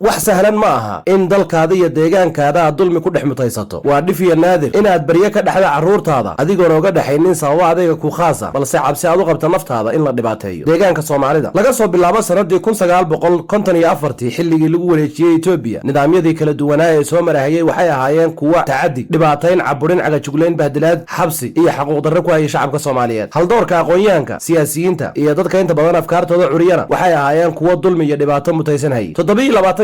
Wax sahlan ma aha in dalkaada iyo deegaankaada aad dulmi ku dhex mutaysato. Waa dhif iyo naadir inaad baryo ka dhexda carruurtaada adigoon oga dhexaynin sababo adiga ku khaasa, balse cabsi aad u qabta naftaada in la dhibaateeyo. Deegaanka Soomaalida laga soo bilaabo sannadii 1954-tii, xilligii lagu wareejiyey Etoobiya, nidaamyadii kala duwanaa ee soo marahayey waxay ahaayeen kuwa tacadi, dhibaatayn, caburin, cagajuglayn, bahdilaad, xabsi iyo xaquuq darro ku hayay shacabka Soomaaliyeed. Haldoorka aqoon-yahanka, siyaasiyiinta iyo dadka inta badan afkaartooda curiyana waxay ahaayeen kuwo dulmi iyo dhibaato mutaysanhayay.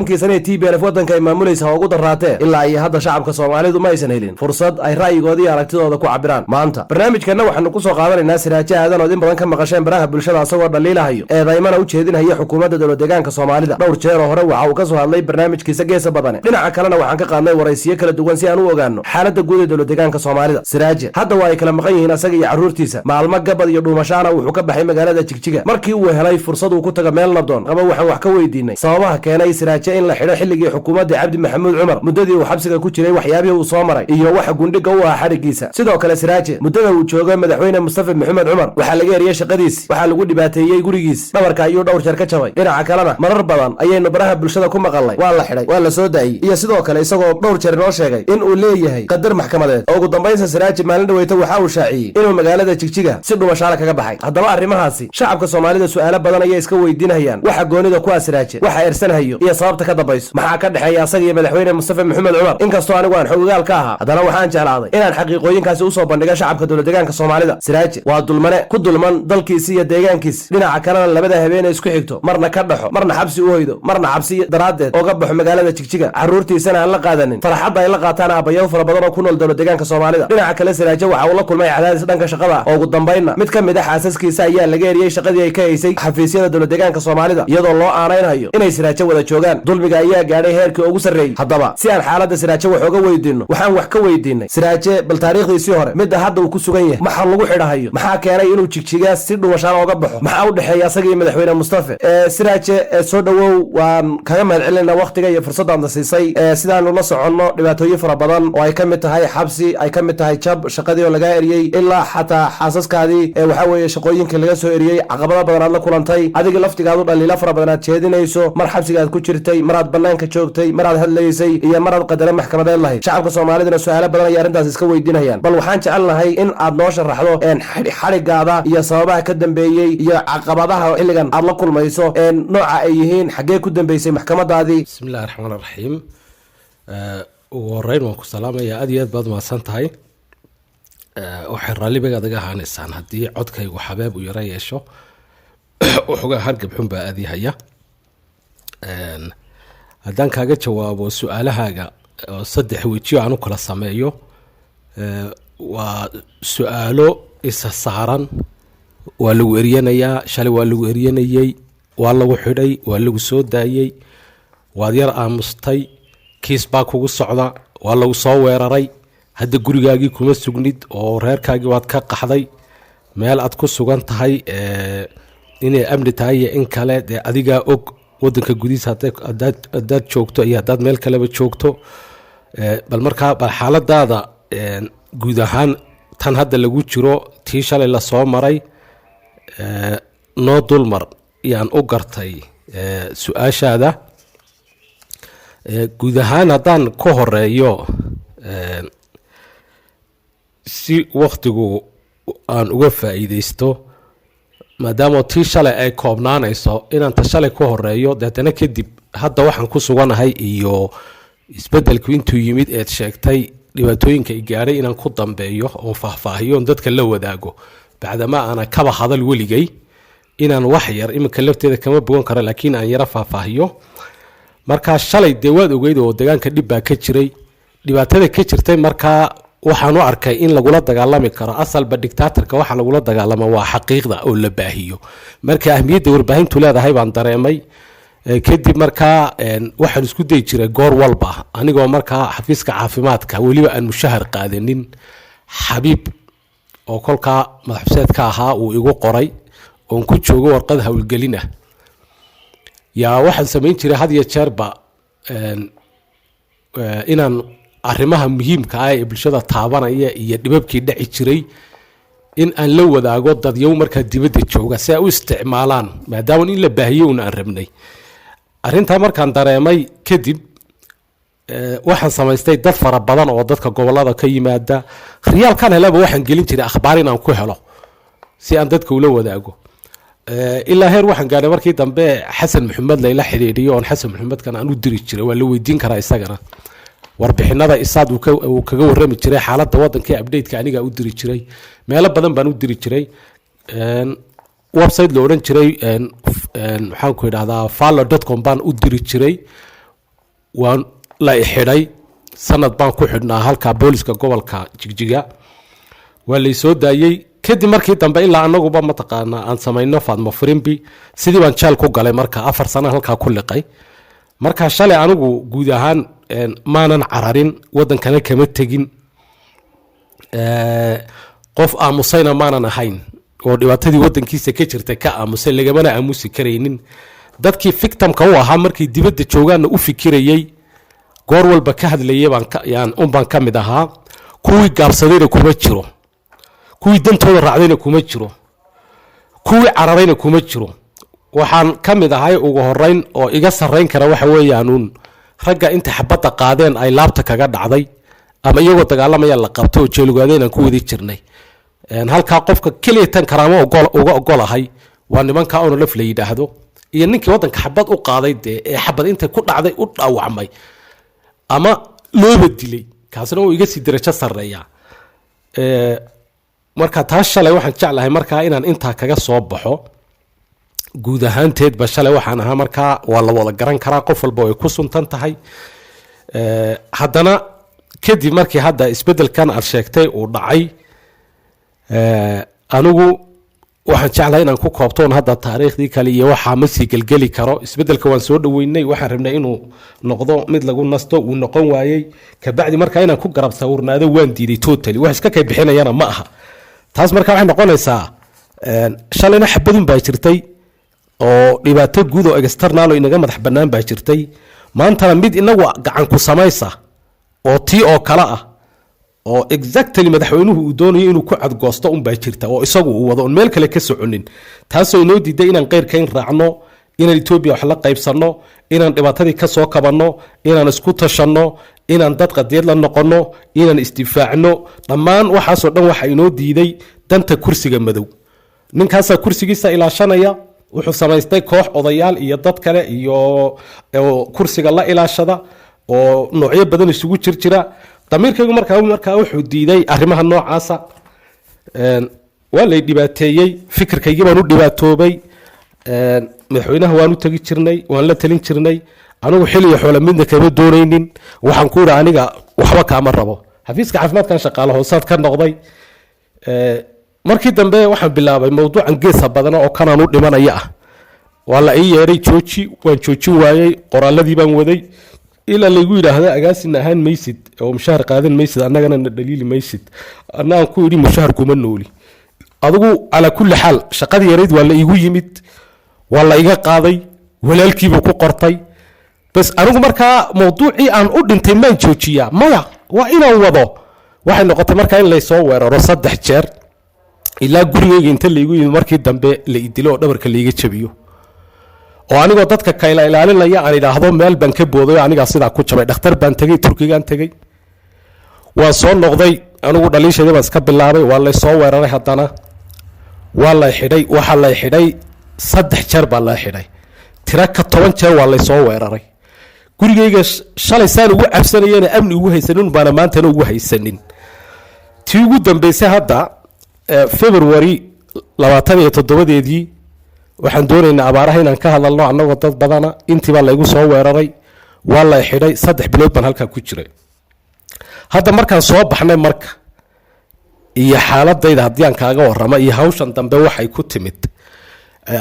27-kii sanee TPLF waddanka ay maamulaysa ha ugu daraatee, ilaa iyo hadda shacabka Soomaalidu ma aysan helin fursad ay ra'yigooda iyo aragtidooda ku cabiraan. Maanta barnaamijkanna waxaanu ku soo qaadanaynaa Siraajo Aadan ood in badan ka maqasheen baraha bulshada, asagoo dhaliilahayo, eedaymana u jeedinhaya xukuumadda dowlad deegaanka Soomaalida. Dhowr jeer oo hore waxa uu ka soo hadlay barnaamijkiisa Geesa Badane. Dhinaca kalena waxaan ka qaadnay waraysiyo kala duwan si aan u ogaano xaaladda guud ee dowlad deegaanka Soomaalida. Siraaje hadda waa ay kala maqan yihiin asaga iyo carruurtiisa. Maalmo gabad iyo dhuumashaana wuxuu ka baxay magaalada Jigjiga markii uu helay fursad uu ku tago meel nabdoon. Qaba waxaan wax ka weydiinay sababaha keenay Siraaje in la xidho xilligii xukuumadda Cabdi Maxamuud Cumar, muddadii uu xabsiga ku jiray waxyaabihii uu soo maray iyo waxa gundhiga u ahaa xadhigiisa. Sidoo kale Siraaje muddada uu joogo madaxweyne Mustafa Maxamed Cumar waxaa laga eriyey shaqadiisi, waxaa lagu dhibaateeyey gurigiis, dhabarka ayuu dhowr jeer ka jabay. Dhinaca kalena marar badan ayaynu baraha bulshada ku maqalnay waa la xidhay, waa la soo daayey, iyo sidoo kale isagoo dhowr jeer inoo sheegay in uu leeyahay qadar maxkamadeed. Oo ugu dambaynsa Siraaje maalin dhaweyta waxa uu shaaciyey inuu magaalada Jigjiga si dhumashaale kaga baxay. Haddaba arrimahaasi shacabka Soomaalida su'aalo badan ayay iska weydiinayaan: waxa goonida ku ah Siraaje, waxa ersanhayo iyo sababta ka dambayso, maxaa ka dhexeeya asaga iyo madaxweyne Mustafa Maxamed Cumar? Inkastoo anigu aan xogogaal ka ahaa, haddana waxaan jeclaaday inaan xaqiiqooyinkaasi usoo bandhiga shacabka dowlad deegaanka Soomaalida. Siraaje waa dulmane ku dulman dalkiisi iyo deegaankiisi, dhinaca kalena labada habeen ee isku xigto marna ka dhaxo, marna xabsi u hoydo, marna xabsi daraaddeed oga baxo magaalada Jigjiga, carruurtiisana aan la qaadanin farxadda ay la qaataan aabbayaw fara badan oo ku nool dowlad deegaanka Soomaalida. Dhinaca kale Siraaje waxa uu la kulmay cadaadis dhanka shaqada ah, oo ugu dambaynna mid ka mid a xaasaskiisa ayaa laga eriyey shaqadii ay ka haysay xafiisyada dowlad deegaanka Soomaalida, iyadoo loo aanaynhayo inay Siraaje wada joogaan. Dulmiga ayaa gaadhay heerkii ugu sarreeyey. Haddaba si aan xaaladda Siraaje wax oga weydiinno, waxaan wax ka weydiinay Siraaje bal taariikhdiisii hore, midda hadda uu ku sugan yahay, maxa lagu xidhahayo, maxaa keenay inuu Jigjigaas si dhumashaan oga baxo, maxaa u dhexeeya asaga iyo madaxweyne Mustafe. Siraaje, soo dhowow. Waan kaga mahad celinayna wakhtiga iyo fursaddaadna siisay. Sidaanu la soconno, dhibaatooyin fara badan oo ay ka mid tahay xabsi, ay ka mid tahay jab, shaqadii oo lagaa eriyey, ilaa xataa xaasaskaadii waxaa weeye shaqooyinkii laga soo eriyey, caqabado badan aad la kulantay, adiga laftigaadu dhaliilo fara badan aad jeedinayso, mar xabsigaad ku jirtay, maraad banaanka joogtay, maraad hadlaysay iyo maraad qadaro maxkamadeed lahayd. Shacabka Soomaaliduna su-aalo badan ayay arrintaas iska weydiinayaan. Bal waxaan jecelnahay in aad noo sharaxdo xadhigaada iyo sababaha ka dambeeyey iyo caqabadaha xilligan aad la kulmayso nooca ay yihiin, xaggee ku dambeysay maxkamadaadii? Bismi illahi raxmaan raxiim. Ugu horeyn waan ku salaamayaa, aad iyo aad baad mahadsan tahay. Waxay raallibigaad iga ahaanaysaan haddii codkaygu xabeeb uu yaro yeesho, waxoogaa hargab xun baa aadihaya. Haddaan kaaga jawaabo su-aalahaaga oo saddex wejiyo aan u kala sameeyo, waa su-aalo isa saaran. Waa lagu eryanayaa, shalay waa lagu eryanayey, waa lagu xidhay, waa lagu soo daayey, waad yar aamustay, kiis baa kugu socda, waa lagu soo weeraray, hadda gurigaagii kuma sugnid oo reerkaagii waad ka qaxday, meel aad ku sugan tahay inay amni tahay iyo in kale dee adigaa og, wadanka gudihiisa haddaad joogto iyo haddaad meel kaleba joogto. Bal markaa bal xaaladaada guud ahaan, tan hadda lagu jiro, tii shalay lasoo maray, noo dulmar yaan u gartay su-aashaada. Guud ahaan haddaan ku horeeyo, si waktigu aan uga faa'iideysto, maadaama tii shalay ay koobnaanayso, inaan ta shalay ku horeeyo, deetana kadib hadda waxaan ku suganahay iyo isbedelku intuu yimid eed sheegtay, dhibaatooyinka i gaadhay inaan ku dambeeyo oon faahfaahiyo oon dadka la wadaago, bacdamaa aana kaba hadal weligay, inaan wax yar iminka lafteeda kama bogan karo, laakiin aan yaro faahfaahiyo. Markaa shalay dee waad ogeyd oo deegaanka dhib baa ka jiray. Dhibaatada ka jirtay markaa waxaan u arkay in lagula dagaalami karo. Asalba dictatorka waxa lagula dagaalama waa xaqiiqda oo la baahiyo. Marka ahmiyadda warbaahintu leedahay baan dareemay. Kadib markaa waxaan isku dayi jiray goor walba, anigoo markaa xafiiska caafimaadka weliba aan mushahar qaadanin, Xabiib oo kolkaa madaxuseedka ahaa uu igu qoray oon ku joogo warqad howlgelin ah, yaa waxaan samayn jiray had iyo jeerba inaan arrimaha muhiimka ah ee bulshada taabanaya iyo dhibabkii dhaci jiray in aan la wadaago dadyow markaa dibadda jooga si ay u isticmaalaan, maadaama in la baahiyo un aan rabnay arrintaa. Markaan dareemay Kadib waxaan samaystay dad fara badan oo dadka gobolada ka yimaada. Riyaalkan helaba waxaan gelin jiray akhbaar inaan ku helo si aan dadka ula wadaago. Ilaa heer waxaan gaadhay markii dambe Xasan Maxamed layla xidhiidhiyo, oon Xasan Maxamedkan aan u diri jiray. Waa la weydiin karaa isagana warbixinada isaad uu kaga warrami jiray xaaladda waddanka ee updateka anigaa u diri jiray. Meelo badan baan u diri jiray. Website la odhan jiray, maxaan ku idhahdaa, fallo.com baan u diri jiray. Waan la xidhay, sanad baan ku xidhnaa halka booliska gobolka Jigjiga. Waa laysoo daayey kadib markii dambe, ilaa anaguba mataqaanaa aan samayno Faadmo Firimbi. Sidii baan jeel ku galay marka, 4 sano halkaa ku liqay. Marka shalay anigu guud ahaan maanan cararin, wadankana kama tegin, qof aamusayna maanan ahayn oo dhibaatadii wadankiisa ka jirta ka aamusay, lagamana aamusi karaynin. Dadkii victimka u ahaa markay dibadda joogaanna u fikirayey, goor walba ka hadlayay unbaan ka mid ahaa. Kuwii gaabsadayna kuma jiro, kuwii dantooda raacdayna kuma jiro, kuwii cararayna kuma jiro. Waxaan ka mid ahay ugu horeyn oo iga sarrayn kara waxa weeyaanuun ragga inta xabadda qaadeen ay laabta kaga dhacday ama iyagoo dagaalamaya la qabtay oo jeelugaadeen aan ku wadi jirnay. Halkaa qofka keliya tan karaamo uga ogolahay waa nimanka ONLF la yidhaahdo iyo ninkii waddanka xabad u qaaday dee ee xabad intay ku dhacday u dhaawacmay ama looba dilay, kaasna uu iga sii darajo sarreeyaa. Marka taas shalay waxaan jeclahay markaa inaan intaa kaga soo baxo. Guud ahaanteedba shalay waxaan ahaa markaa waa la wada garan karaa, qof walba ay ku suntan tahay. Haddana kadib markii hadda isbeddelkan aad sheegtay uu dhacay, anigu waxaan jeclahay inaan ku koobtoon hadda taariikhdii kale iyo waxaa ma sii gelgeli karo. Isbeddelka waan soo dhoweynay, waxaan rabnay inuu noqdo mid lagu nasto, uu noqon waayey. Kabacdi markaa inaan ku garab sawirnaado waan diiday totally, wax iska kay bixinayana ma aha taas. Marka waxay noqonaysaa shalayna xabadun baa jirtay oo dhibaato guud oo external oo inaga madax bannaan baa jirtay, maantana mid inagu gacan ku samaysa oo tii oo kale ah oo exactly madaxweynuhu uu doonayo inuu ku cadgoosto unbaa jirta, oo isagu uu wado oon meel kale ka soconin, taasoo inoo diiday inaan qeyrkayn raacno, inaan Etoobiya wax la qaybsanno, inaan dhibaatadii ka soo kabanno, inaan isku tashanno, inaan dad qadiyad la noqonno, inaan isdifaacno. Dhammaan waxaasoo dhan waxa inoo diiday danta kursiga madow. Ninkaasaa kursigiisa ilaashanaya, wuxuu samaystay koox odayaal iyo dad kale iyo oo kursiga la ilaashada oo noocyo badan isugu jir jira. Damiirkaygu markaa wuxuu diiday arrimaha noocaasa. Waa lay dhibaateeyey, fikirkaygii baan u dhibaatoobay. Madaxweynaha waan u tegi jirnay, waan la talin jirnay. Anigu xil iyo xoolo midna kama doonaynin. Waxaan ku idhi, aniga waxba kaama rabo. Xafiiska caafimaadkan shaqaale hoosaad ka noqday. Markii dambe waxaan bilaabay mawduucan geesa badana oo kanaan u dhimanaya ah. Waa la ii yeedhay, jooji, waan joojin waayey. Qoraaladii baan waday ilaa laygu yidhaahda agaasin ahaan maysid oo mushahar qaadan maysid, annagana na dhaliili maysid. Anna aan ku idhi mushahar kuma nooli. Adigu calaa kulli xaal shaqadii yarayd waa la iigu yimid, waa la iga qaaday, walaalkiibuu ku qortay. Bas, anigu markaa mawduucii aan u dhintay maan joojiyaa? Maya, waa inaan wado. Waxay noqotay markaa in laysoo weeraro 3 jeer, ilaa gurigeyga inta laygu yimid markii dambe la idilo oo dhabarka laiga jabiyo, oo anigoo dadka kayla ilaalinaya aan idhaahdo meel baan ka booday oo anigaa sidaa ku jabay. Dhakhtar baan tegey, Turkigaan tegey, waan soo noqday. Anigu dhaliishaydii baan iska bilaabay. Waa laysoo weeraray haddana, waa lay xidhay. Waxaa lay xidhay 3 jeer baa lay xidhay, tiro ka 10 jeer waa laysoo weeraray. Gurigeyga shalay saan ugu cabsanayena amni ugu haysanin baana maantana ugu haysanin. Tii ugu dambeysay hadda February 27-deedii waxaan doonaynaa abaaraha inaan ka hadalno annagoo dad badana. Intii baa laygu soo weeraray, waa lay xidhay, 3 bilood baan halkaa ku jiray. Hadda markaan soo baxnay marka iyo xaaladayda haddii aan kaaga warramo iyo hawshan dambe waxay ku timid,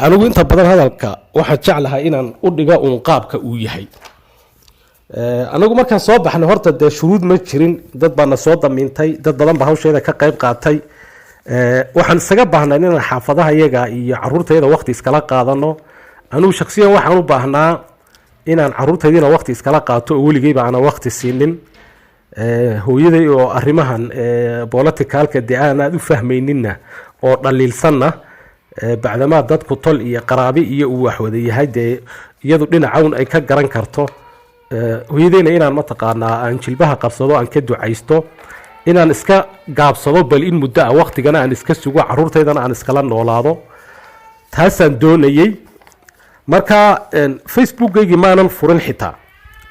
anigu inta badan hadalka waxaan jeclahay inaan u dhigo uun qaabka uu yahay. Anigu markaan soo baxnay horta dee shuruud ma jirin, dad baana soo damiintay, dad badan baa hawsheeda ka qayb qaatay. Waxaan isaga baahnay inaan xaafadaha iyaga iyo caruurtayda waqti iskala qaadano. Anigu shaksiyan waxaan u baahnaa inaan caruurtaydiina waqti iskala qaato oo weligeyba aanan waqti siinin. Hooyaday oo arrimahan politicalka dee aan aada u fahmayninna oo dhaliilsanna, bacdamaa dadku tol iyo qaraabi iyo uu waxwada yahay, dee iyadu dhinacawn ay ka garan karto. Hooyadeyna inaan mataqaanaa aan jilbaha qabsado, aan ka ducaysto, inaan iska gaabsado bal in muddo ah, waqtigana aan iska sugo, caruurtaydana aan iskala noolaado, taasaan doonayey. Marka Facebookaygii maanan furin xitaa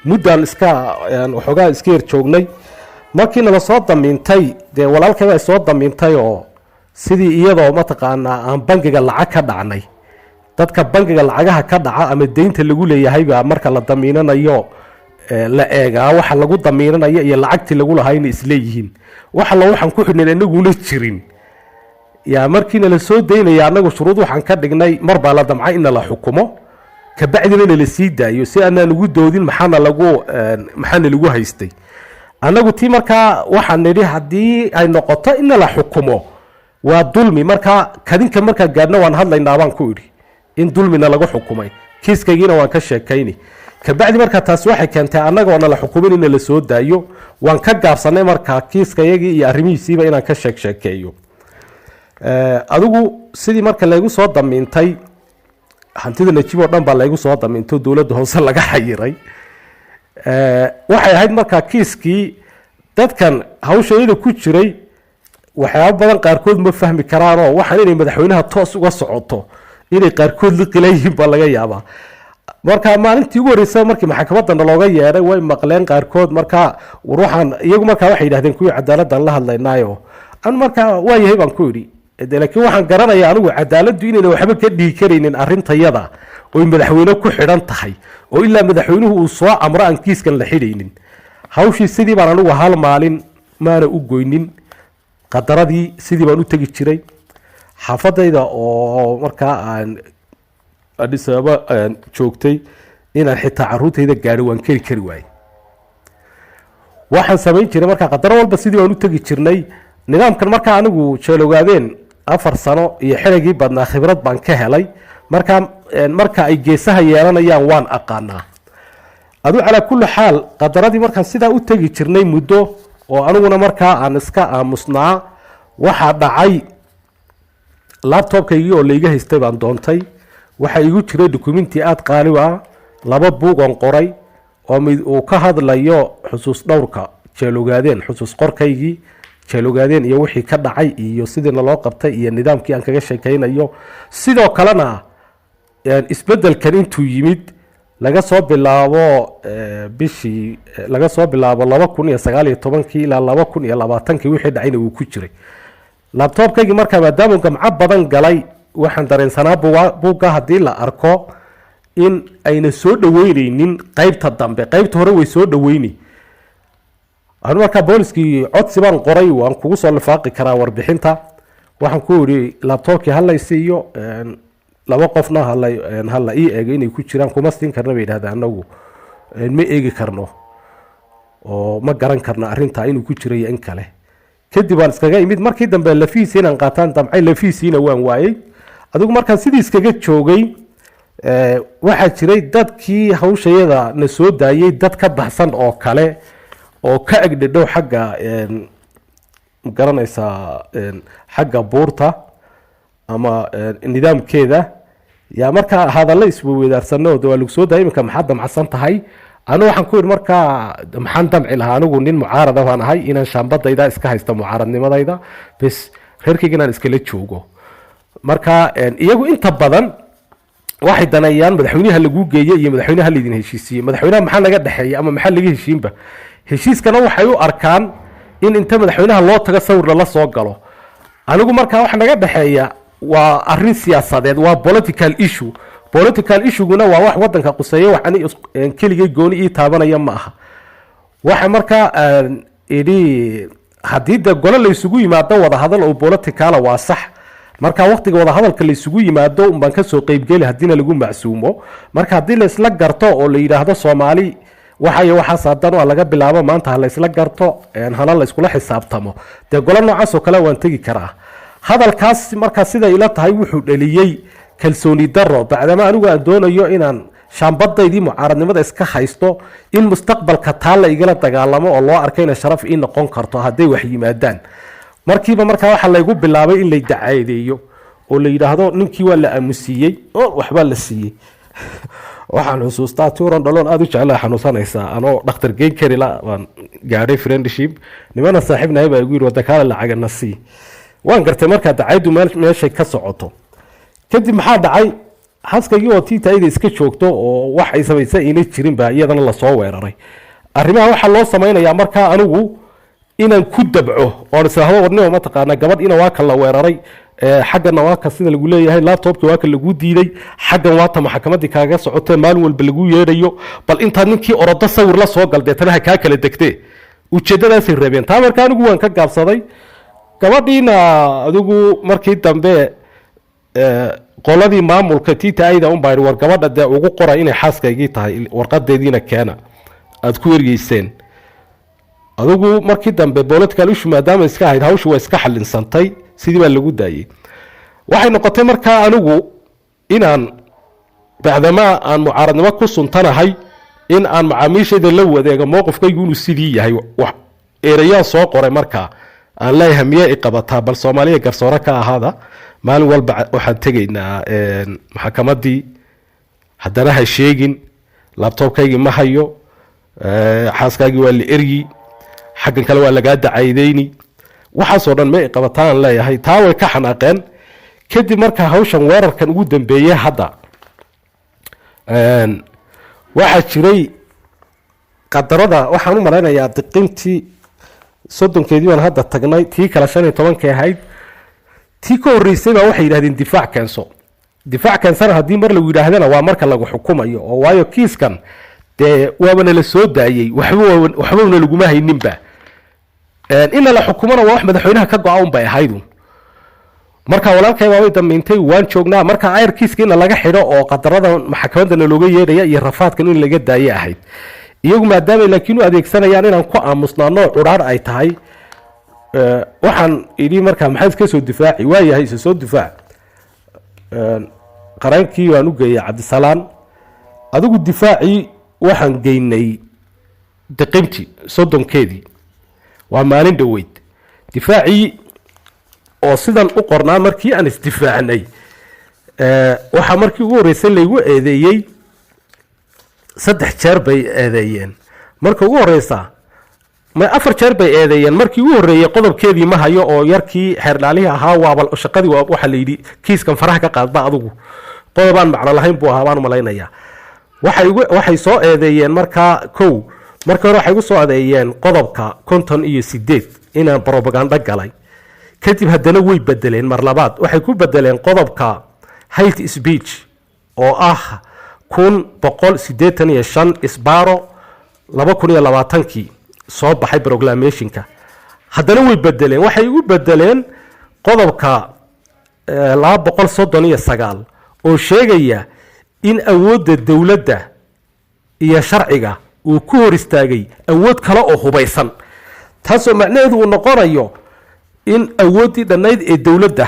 muddaan iska waxoogaa iska yar joognay. Markii nala soo damiintay, dee walaalkay baa soo damiintay oo sidii iyadoo mataqaanaa aan bangiga lacag ka dhacnay. Dadka bangiga lacagaha ka dhaca ama deynta lagu leeyahaybaa marka la damiinanayo la eegaa waxa lagu damiinanayo iyo lacagtii lagu lahaa inay isleeyihiin. Wax alla waxaan ku xidhnayn inaguna jirin. Yaa markiina la soo daynaya, annagu shuruud waxaan ka dhignay, mar baa la damcay in nala xukumo, kabacdina nala sii daayo si aanaan ugu doodin maxaana lagu haystay. Annagu tii markaa waxaan nidhi, haddii ay noqoto in nala xukumo waa dulmi. Markaa kadinka markaa gaadhna waan hadlaynaa baan ku idhi in dulmina lagu xukumay, kiiskaygiina waan ka sheekayni kabacdi. Markaa taasi waxay keentay annagoo nala xukumin in nala soo daayo. Waan ka gaabsanay markaa kiiskayagii iyo arrimihiisiiba inaan ka sheeg sheekeeyo. Adigu sidii marka laygu soo damiintay, hantida Najiib oo dhan baa laygu soo damiintay, dowladda hoose laga xayiray. Waxay ahayd markaa kiiskii dadkan hawsha iyada ku jiray waxyaabo badan qaarkood ma fahmi karaanoo waxaan inay madaxweynaha toos uga socoto inay qaarkood liqila yihiin baa laga yaabaa. Marka maalintii ugu horreysay markii maxkamadda nalooga yeedhay way maqleen qaarkood. Marka war waxaan iyagu markaa waxay yidhahdeen kuwii cadaaladdan la hadlaynaayo. Anu markaa waa yahay baan ku idhi de, laakiin waxaan garanayaa anigu cadaaladdu inayna waxba ka dhihi karaynin arrintayada, oy madaxweyne ku xidhan tahay, oo ilaa madaxweynuhu uu soo amro aan kiiskan la xidhaynin. Hawshii sidii baan anigu hal maalin maana u goynin. Qadaradii sidii baan u tegi jiray xaafadayda oo markaa aan Addis Ababa joogtay. Inaan xitaa caruurtayda gaadho waan keri kari waayey. Waxaan samayn jiray markaa qadaro walba sidii baan u tegi jirnay nidaamkan. Markaa anigu Jeelogaadeen 4 sano iyo xerigii badnaa khibrad baan ka helay. Markaa marka ay geesaha yeelanayaan waan aqaanaa. Adu calaa kulli xaal, qadaradii markaan sidaa u tegi jirnay muddo oo aniguna markaa aan iska aamusnaa, waxaa dhacay laptopkaygii oo layga haystay baan doontay. Waxaa igu jiray dukumenti aada qaali u ah, laba buug oon qoray oo mid uu ka hadlayo xusuus dhowrka Jeelogaadeen, xusuus qorkaygii Jeelogaadeen iyo wixii ka dhacay iyo sidiina loo qabtay iyo nidaamkii aan kaga sheekaynayo. Sidoo kalena isbedelkan intuu yimid, laga soo bilaabo bishii, laga soo bilaabo 2019-kii ilaa 2020-kii wixii dhacayna wuu ku jiray laptopkaygii. Markaa maadaamuu gamco badan galay, waxaan dareensanaa buugga haddii la arko in ayna soo dhaweyneynin qeybta dambe, qeybta hore way soo dhaweyni. Anu markaa booliskii codsi baan qoray, waan kugu soo lifaaqi karaa warbixinta. Waxaan ku idhi laptopkii hala siiyo, laba qofna hala ii eego inay ku jiraan. Kuma siin karna bay yidhahdeen, anagu ma eegi karno oo ma garan karno arrintaa inuu ku jiro iyo in kale. Kadib waan iskaga imid. Markii dambe lafihiisi inaan qaataan damcay, lafihiisiina waan waayey. Adigu markaan sidii iskaga joogay, waxaa jiray dadkii hawshayada na soo daayey dad ka baxsan oo kale oo ka agdhidhow xagga garanaysaa xagga buurta ama nidaamkeeda. Yaa markaa hadallo isweydaarsanno de waa lagu soo daayay, iminka maxaad damacsan tahay? Anu waxaan ku yidhi, markaa maxaan damci lahaa? Anigu nin mucaarada baan ahay, inaan shaambadayda iska haysto, mucaaradnimadayda bes, reerkayga inaan iskala joogo. Marka iyagu inta badan waxay daneeyaan madaxweynaha laguu geeye iyo madaxweynaha laydin heshiisiiyey. Madaxweynaha maxaa naga dhexeeya ama maxaa laga heshiinba? Heshiiskana waxay u arkaan in inta madaxweynaha loo tago sawir lala soo galo. Anigu markaa waxa naga dhexeeya waa arrin siyaasadeed, waa political issue. Political issueguna waa wax wadanka quseeya, wax ani keligay gooni ii taabanaya ma aha. Waxa markaa aan idhi, haddii dee gole laysugu yimaado wadahadal oo political ah waa sax. Marka waqtiga wadahadalka laysugu yimaado unbaan kasoo qeybgeli haddiina lagu macsuumo. Marka haddii laysla garto oo la yidhaahdo Soomaali waxayo waxaas hadan waa laga bilaabo maanta ha laysla garto, hana la yskula xisaabtamo, dee gole noocaas oo kale waan tegi karaa. Hadalkaas markaa siday ila tahay wuxuu dhaliyey kalsooni daro, bacdama anigu aan doonayo inaan shaambadaydii mucaaradnimada iska haysto, in mustaqbalka taa la igala dagaalamo oo loo arkayna sharaf ii noqon karto hadday wax yimaadaan. Markiiba markaa waxaa laygu bilaabay in lay dacaadeeyo oo la yidhaahdo ninkii waa la aamusiiyey oo waxbaa la siiyey. Waxaan xusuustaa tuuran dhaloon aada u jeclaa xanuunsanaysaa, anoo dhakhtar geyn kari la baan gaadhay Friendship. Nimana saaxiibnahay baa igu yidhi, "Wadakaale lacagana sii." Waan gartay markaa dacaydu meeshay ka socoto. Kadib maxaa dhacay? Xaaskaygii oo tiitaayda iska joogto oo wax ay samaysa ayna jirin baa iyadana lasoo weeraray. Arrimaha waxaa loo samaynayaa markaa anigu inaan ku dabco oon israahdo, "Warnimo, mataqaanaa, gabadh ina waa kan la weeraray, xaggana waa ka sida lagu leeyahay, laptopki waa kan lagu diiday, xaggan waata maxkamaddii kaaga socotee maalin walba lagu yeedhayo. Bal intaad ninkii orodo sawir la soo gal, deetana ha kaa kala degtee." Ujeeddadaasay rabeen taa. Marka anigu waan ka gaabsaday. Gabadhiina adigu markii dambe qoladii maamulka tita ayda un baa war gabadha dee ugu qora inay xaaskaygii tahay, warqadeediina keena aad ku ergeyseen. Adigu markii dambe political issue maadaama iska ahayd, hawshu waa iska xalinsantay, sidii baa lagu daayey. Waxay noqotay markaa anigu inaan bacdamaa aan mucaaradnimo ku suntanahay in aan macaamiishayda la wadeego mowqifkaygu inuu sidii yahay. Wax ereyaan soo qoray markaa aan leeyahay, "Miye i qabataa? Bal Soomaaliya garsoore ka ahaada. Maalin walba waxaan tegaynaa maxkamaddii, haddana ha sheegin laptopkaygii ma hayo, xaaskaagii waa la eryi, xaggan kale waa lagaa dacaydeyni, waxaasoo dhan ma i qabataa?" aan leeyahay. Taa way ka xanaaqeen. Kadib marka hawshan weerarkan ugu dambeeyey hadda waxaa jiray qadarada, waxaan u malaynayaa diqintii 30-keedii baan hadda tagnay, tii kale 15-kay ahayd. Tii ka horreysay baa waxay yidhahdeen, "Difaac keenso." Difaac keensana haddii mar lagu yidhaahdana waa marka lagu xukumayo, oo waayo kiiskan dee waaba nala soo daayey, waxba waxbana laguma hayninba. In la xukumona waa wax madaxweynaha ka go-a un bay ahaydu. Marka walaalkay baabay dambayntay, waan joognaa. Marka ayr kiiska in laga xidho oo qadarada maxkamadana looga yeedhaya iyo rafaadkan in laga daaye ahayd. Iyagu maadaamay laakiin u adeegsanayaan inaan ku aamusnaano cudhaar ay tahay, waxaan idhi marka, "Maxaad iska soo difaaci?" "Waayahay, isa soo difaac." Qaraankii waan u geeyey Cabdisalaan. Adigu difaacii waxaan geynay diqintii 30-keedii, waa maalin dhoweyd. Difaacii oo sidan u qornaa markii aan isdifaacnay, waxaa markii ugu horreysay laygu eedeeyey, saddex jeer bay eedeeyeen. Marka ugu horeysa, ma afar jeer bay eedeeyeen. Markii ugu horreeyey qodobkeedii ma hayo oo yarkii xeerdhaalihii ahaa waaba shaqadii waxaa la yidhi, "Kiiskan faraha ka qaadba adigu." Qodobaan macno lahayn buu ahaa baan malaynayaa. Waxay soo eedeeyeen markaa kow, markii hore waxay igu soo eedeeyeen qodobka 58 inaan propaganda galay. Kadib haddana way bedeleen mar labaad, waxay ku bedeleen qodobka hate speech oo ah 1185 isbaaro 2020-kii soo baxay proclamationka. Haddana way bedeleen, waxay igu bedeleen qodobka 239 oo sheegaya in awoodda dowladda iyo sharciga uu ku hor istaagay awood kale oo hubaysan, taasoo macnaheedu uu noqonayo in awooddii dhannayd ee dowladda,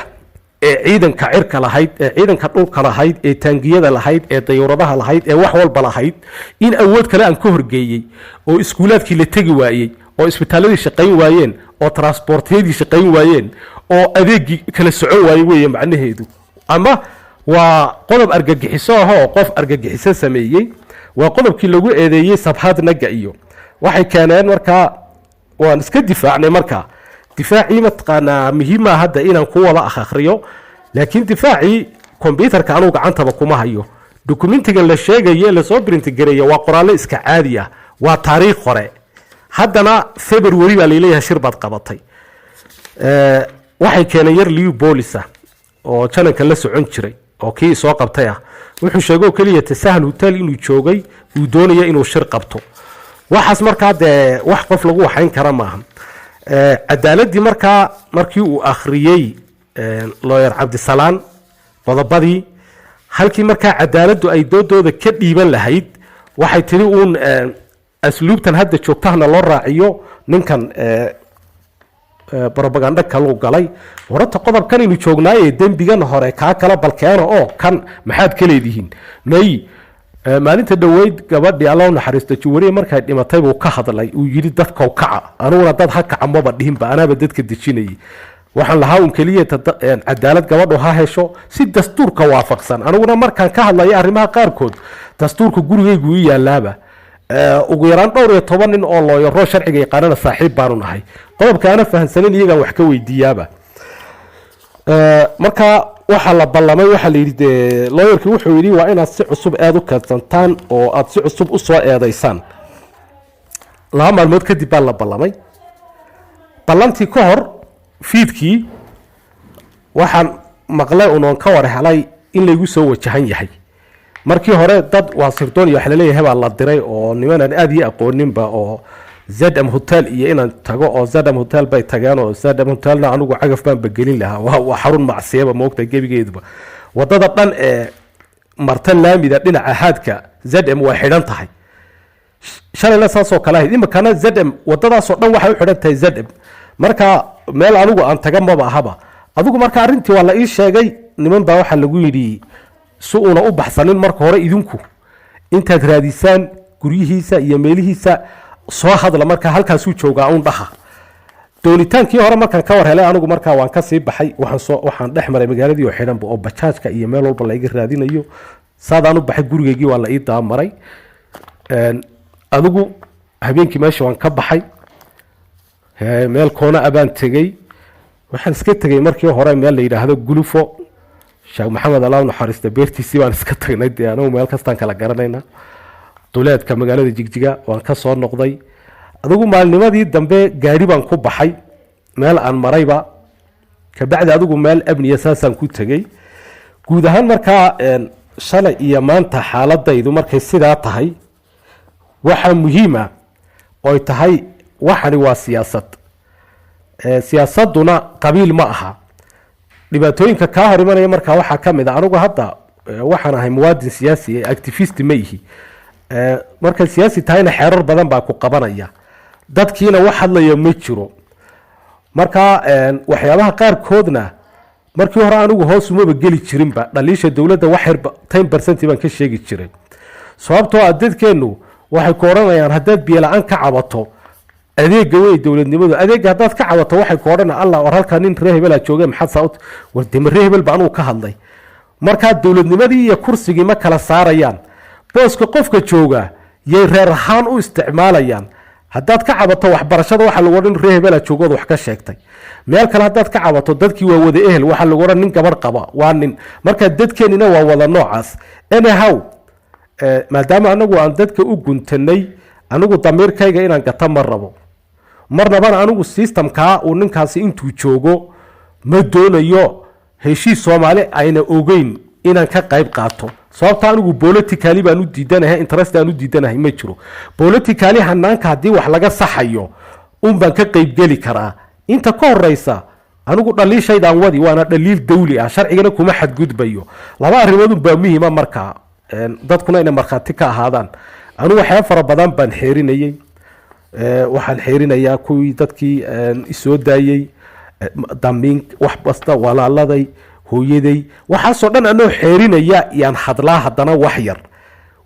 ee ciidanka cirka lahayd, ee ciidanka dhulka lahayd, ee taangiyada lahayd, ee dayuuradaha lahayd, ee wax walba lahayd, in awood kale aan ka horgeeyey oo iskuulaadkii la tegi waayey, oo isbitaaladii shaqayn waayeen, oo transportyadii shaqayn waayeen, oo adeegii kala socon waayey weeye macnaheedu. Ama waa qodob argagixiso ah oo qof argagixiso sameeyey. Waa qodobkii lagu eedeeyey Sabhaat Naga iyo waxay keeneen. Markaa waan iska difaacnay. Markaa difaacii, mataqaanaa, muhiima hadda inaan ku wada akhriyo, laakiin difaacii kombyutarka anugu gacantaba kuma hayo. Documentigan la sheegayo ee lasoo printigareeya waa qoraallo iska caadi ah, waa taariikh hore. Haddana February baa laleeyahay shir baad qabatay. Waxay keeneen yar liu boolisa oo jananka la socon jiray oo kii soo qabtay ah. Wuxuu sheegay oo keliya Tasahal Hotel inuu joogay, uu doonaya inuu shir qabto. Waxaas markaa dee wax qof lagu waxayn kara maaha. Cadaaladii markaa markii uu akhriyey lawyer Cabdisalaan qodobadii, halkii markaa cadaaladdu ay doodooda ka dhiiban lahayd, waxay tiri uun asluubtan hadda joogtahana loo raaciyo ninkan propaganda kaluu galay. Warata qodobkan aynu joognaaye, dembigan hore kaa kala balkeeno oo kan maxaad ka leedihiin? May maalinta dhoweyd gabadhii, Alla u naxariisto, Juwariye, markay dhimatay buu ka hadlay, uu yidhi, "Dadkow kaca." Aniguna dad ha kaca maba dhihinba, anaaba dadka dejinayay. Waxaan lahaa un keliya cadaalad gabadhu ha hesho si dastuurka waafaqsan. Aniguna markaan ka hadlaya arrimaha qaarkood, dastuurka gurigaygu ii yaalaaba. Ugu yaraan dhowr iyo toban nin oo looyaro sharciga yaqaanana saaxiib baanu nahay. Qodobka aana fahansanin iyagaan wax ka weydiiyaaba. Marka waxaa la ballamay, waxaa la yidhi dee looyarkii wuxuu yidhi waa inaad si cusub eed u keensantaan oo aad si cusub u soo eedaysaan. 2 maalmood kadib baa la ballamay. Ballantii ka hor fiidkii waxaan maqlay unoon ka war helay in laygu soo wajahan yahay. Markii hore dad waa sirdoon iyo wax laleeyahay baa la diray oo nimanaan aada ii aqooninba oo ZM Hotel iyo inaan tago, oo ZM Hotel bay tageen, oo ZM Hotelna anigu cagaf baan bagelin lahaa. Waa xarun macsiyaba moogta gebigeeduba. Wadada dhan ee marta laamida dhinaca haadka ZM waa xidhan tahay. Shalayna saasoo kale ahayd, imikana ZM wadadaasoo dhan waxay u xidhan tahay ZM. Marka meel anigu aan taga maba ahaba. Adigu marka arrintii waa la ii sheegay. Niman baa waxaa lagu yidhi si uuna u baxsanin, marka hore idinku intaad raadisaan guryihiisa iyo meelihiisa soo hadla, marka halkaasuu joogaa un dhaha. Doonitaankii hore markaan ka war helay anigu markaa waan kasii baxay. Waxaan dhex maray magaaladii oo xidhanba oo bajaajka iyo meel walba laiga raadinayo. Saadaan u baxay gurigaygii waa la ii dabamaray. Adigu habeenkii meesha waan ka baxay, meel koona abaan tegey. Waxaan iska tegey markii hore meel la yidhaahdo Gulufo, Sheekh Maxamed Allah u naxariista beertiisii baan iska tagnay. Dee anagu meel kastaan kala garanayna. Duleedka magaalada Jigjiga waan ka soo noqday. Adigu maalnimadii dambe gaari baan ku baxay, meel aan marayba kabacdi adigu meel amniya saasaan ku tegey. Guud ahaan markaa shalay iyo maanta xaaladaydu markay sidaa tahay, waxaa muhiima oy tahay waxani waa siyaasad. Siyaasaduna qabiil ma aha. Dhibaatooyinka kaa hor imanaya markaa waxaa ka mid a, anigu hadda waxaan ahay muwaadin siyaasi ee activist ma ihi. Markaad siyaasi tahayna xeerar badan baa ku qabanaya, dadkiina wax hadlaya ma jiro. Marka waxyaabaha qaarkoodna markii hore anigu hoos umaba geli jirinba. Dhaliisha dowladda wax yarba 10% baan ka sheegi jiray, sababtoo ah dadkeennu waxay ku odhanayaan haddaad biyo la-aan ka cabato, adeega wey dowladnimadu, adeega haddaad ka cabato waxay ku odhanayaan, "Allah, war halkaa nin reer hebelaa jooge, maxaad saa war dema reer hebel ba anugu ka hadlay." Markaa dowladnimadii iyo kursigii ma kala saarayaan. Booska qofka jooga yay reer ahaan u isticmaalayaan. Haddaad ka cabato waxbarashada, waxaa lagu odhan reer hebelaa joogood wax ka sheegtay. Meel kale haddaad ka cabato, dadkii waa wada ehel, waxaa lagu odhan nin gabadh qaba waa nin. Marka dadkeenina waa wada noocaas. Anyhow, maadaama anagu aan dadka u guntanay, anigu damiirkayga inaan gata ma rabo marnabana. Anigu systemkaa uu ninkaasi intuu joogo ma doonayo heshiis Soomaali ayna ogeyn inaan ka qayb qaato, sababta anigu politically baan u diidanahay, interest aan u diidanahay ma jiro. Politically hanaanka haddii wax laga saxayo un baan ka qaybgeli karaa. Inta ka horeysa anigu dhaliishaydaan wadi, waana dhaliil dawli ah, sharcigana kuma xadgudbayo. Laba arrimood un baa muhiima markaa, dadkuna inay markhaati ka ahaadaan. Anigu waxyaaba fara badan baan xeerinayey. Waxaan xeerinayaa kuwii dadkii isoo daayey, damiin wax basta, walaaladay, hooyaday, waxaasoo dhan anoo xeerinaya yaan hadlaa. Haddana wax yar,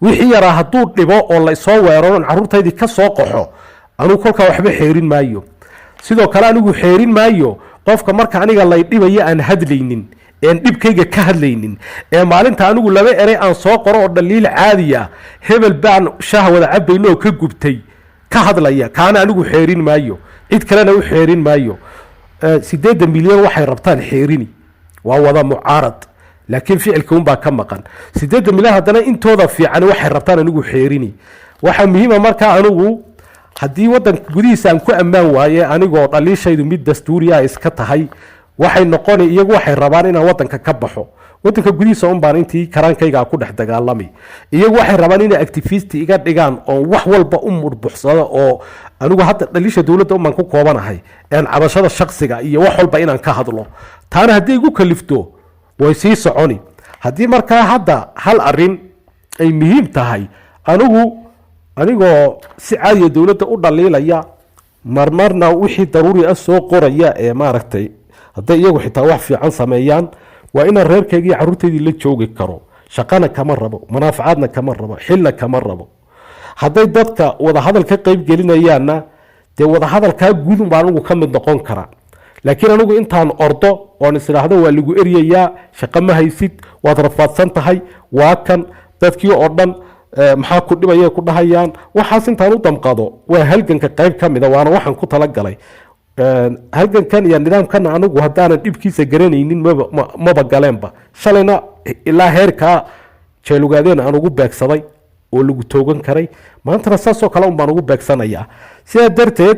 wixii yaraa hadduu dhibo oo la isoo weeraro on carruurtaydii ka soo qaxo, anugu kolkaa waxba xeerin maayo. Sidoo kale anigu xeerin maayo qofka marka aniga lay dhibayo aan hadlaynin een dhibkayga ka hadlaynin, ee maalinta anigu laba erey aan soo qoro oo dhaliil caadiya, hebel baan shaah wada cabayno oo ka gubtay ka hadlaya, kaana anigu xeerin maayo, cid kalena u xeerin maayo. 8 milyan waxay rabtaan xeerini, waa wada mucaarad, laakiin ficilka unbaa ka maqan. 8 milyan haddana intooda fiican waxay rabtaan anigu xeerini. Waxaa muhiima markaa anigu haddii wadanka gudihiisa aan ku ammaan waaye, anigoo dhaliishaydu mid dastuuri ah iska tahay, waxay noqoni iyagu waxay rabaan inaan wadanka ka baxo. Wadanka gudihiisa un baan intii karaankayga ku dhex dagaalamay. Iyagu waxay rabaan inay activist iga dhigaan oon wax walba u murbuxsado, oo anigu hadda dhaliisha dowladda un baan ku koobanahay een cabashada shaksiga iyo wax walba inaan ka hadlo. Taana haddii igu kalifto way sii soconi. Haddii markaa hadda hal arin ay muhiim tahay, anigu anigoo si caadiya dowladda u dhaliilaya, marmarna wixii daruuri ah soo qoraya, ee maaragtay hadday iyagu xitaa wax fiican sameeyaan, waa inaan reerkaygii carruurtaydii la joogi karo. Shaqana kama rabo, munaafacaadna kama rabo, xilna kama rabo. Hadday dadka wadahadal ka qayb gelinayaanna, dee wadahadalkaa guud unbaa anigu ka mid noqon kara. Laakiin anigu intaan ordo oon is idhaahdo waa lagu eryayaa, shaqo ma haysid, waad rafaadsan tahay, waa kan dadkii oo dhan maxaa ku dhibaya ku dhahayaan, waxaas intaan u damqado, waa halganka qayb ka mida, waana waxaan ku talagalay. Halgankan iyo nidaamkan anigu haddaanan dhibkiisa garanaynin maba galeenba. Shalayna ilaa heerkaa jeelugaadeen aan ugu beegsaday oo lagu toogan karay, maantana saasoo kale un baan ugu beegsanayaa. Sidaa darteed,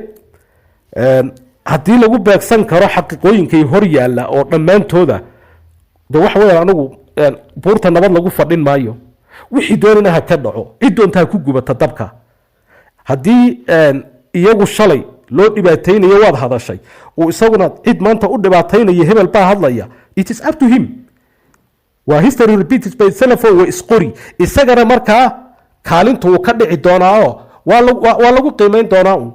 haddii lagu beegsan karo xaqiiqooyinkay hor yaalla oo dhammaantooda de waxa weeyaan, anigu buurta nabad lagu fadhin maayo. Wixii doonina ha ka dhaco, cid doonta ha ku gubata dabka. Haddii iyagu shalay loo dhibaataynayo waad hadashay, uu isaguna cid maanta u dhibaataynayo hebel baa hadlaya, it is up to him. Waa history repeats by itself oo waa isqori. Isagana markaa kaalintu uu ka dhici doonaa oo waa lagu qiimeyn doonaa un.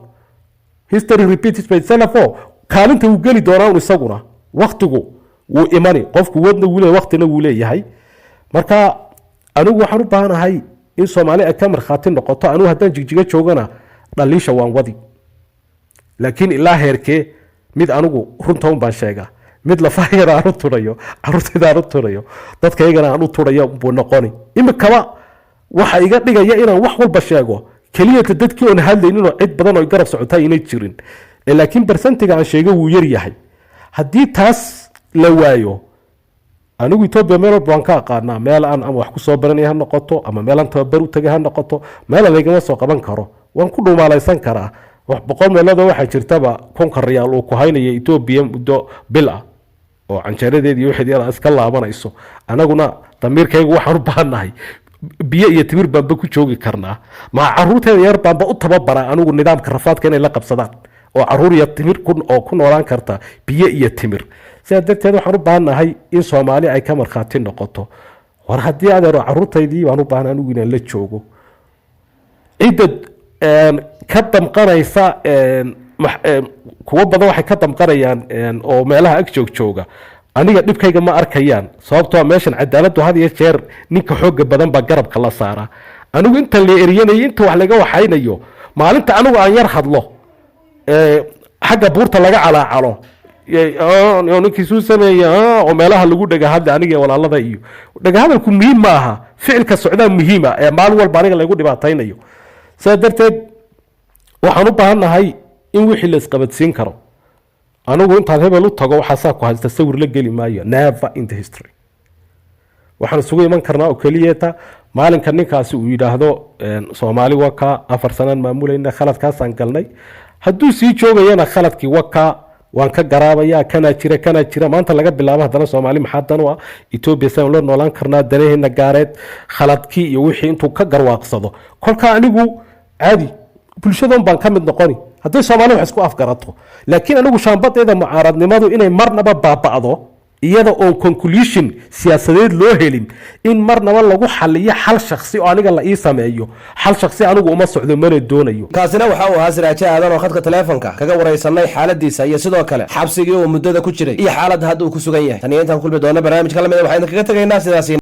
History repeats by itself oo kaalinta uu geli doonaa un isaguna. Waktigu wuu imani, qofku wadna wuu leeyahay, waktina wuu leeyahay. Marka anigu waxaan u baahanahay in Soomaali ay ka markhaati noqoto. Anigu haddaan Jigjiga joogana dhaliisha waan wadi, laakiin ilaa heerkee? Mid anigu runta un baan sheegaa, mid lafahayana aan u turayo, caruurtayda aan u turayo, dadkaygana aan u turayo buu noqoni. Imikaba waxa iga dhigaya inaan wax walba sheego keliyata dadkii oon hadlaynin oo cid badan oo garab socota inay jirin. Laakiin percentiga aan sheego wuu yar yahay. Haddii taas la waayo, anigu Etoobiya meel walba waan ka aqaanaa. Meel aan ama wax ku soo baranaya ha noqoto, ama meel aan tababar u tagay ha noqoto, meela laygama soo qaban karo, waan ku dhuumaalaysan karaa. Wax 100 meeloodoo waxaa jirtaba 1000-ka riyaal uu ku haynaya Etoobiya muddo bil ah oo canjeeradeed iyo wixii yada iska laabanayso. Anaguna damiirkaygu waxaan u baahannahay biyo iyo timir baanba ku joogi karnaa. Maa caruurteeda yar baanba u tababaraa anigu nidaamka rafaadka inay la qabsadaan oo caruur iyo timir oo ku noolaan karta biyo iyo timir. Sidaa darteed waxaan u baahannahay in Soomaali ay ka markhaati noqoto. War haddii adeero caruurtaydii baan u baahan anigu inaan la joogo. Cidda ka damqanaysa, kuwo badan waxay ka damqanayaan oo meelaha ag joog jooga, aniga dhibkayga ma arkayaan, sababtoo meeshan cadaaladdu had iyo jeer ninka xooga badan baa garabka la saaraa. Anigu inta la eriyanayo, inta wax laga waxaynayo, maalinta anigu aan yar hadlo, xagga buurta laga calaacalo, ninkii suu sameeya, oo meelaha lagu dhagahadle aniga walaalada iyo dhagahadalku muhiim ma aha, ficilka socdaa muhiima ee maalin walba aniga lagu dhibaataynayo. Sidaa darteed waxaan u baahannahay in wixii la isqabadsiin karo. Anigu intaan hebel u tago waxaasaa ku haysta sawir la geli maayo, never in the history. Waxaan isugu iman karnaa oo keliyata maalinka ninkaasi uu yidhaahdo Soomaali wakaa 4 sanaan maamulayna, khaladkaasaan galnay. Hadduu sii joogayana khaladkii wakaa waan ka garaabaya, kanaa jira, kanaa jira. Maanta laga bilaabo haddana Soomaali maxaa dan u ah, Etoobiya saan la noolaan karnaa, danaheena gaareed, khaladkii iyo wixii intuu ka garwaaqsado, kolkaa anigu caadi bulshadan baan ka mid noqoni hadday Soomaali wax isku afgarato. Laakiin anigu shaambadeeda mucaaradnimadu inay marnaba baaba'do iyada oon conclusion siyaasadeed loo helin, in marnaba lagu xaliyo xal shaksi oo aniga la ii sameeyo, xal shaksi anigu uma socdo mana doonayo. Kaasina waxa uu ahaa Siraajo Aadan oo khadka taleefonka kaga waraysanay xaaladiisa iyo sidoo kale xabsigii uu muddada ku jiray iyo xaaladda hadda uu ku sugan yahay. Tan iyo intaan kulmi doono barnaamijka lamida, waxaan idinkaga tegaynaa sidaasi.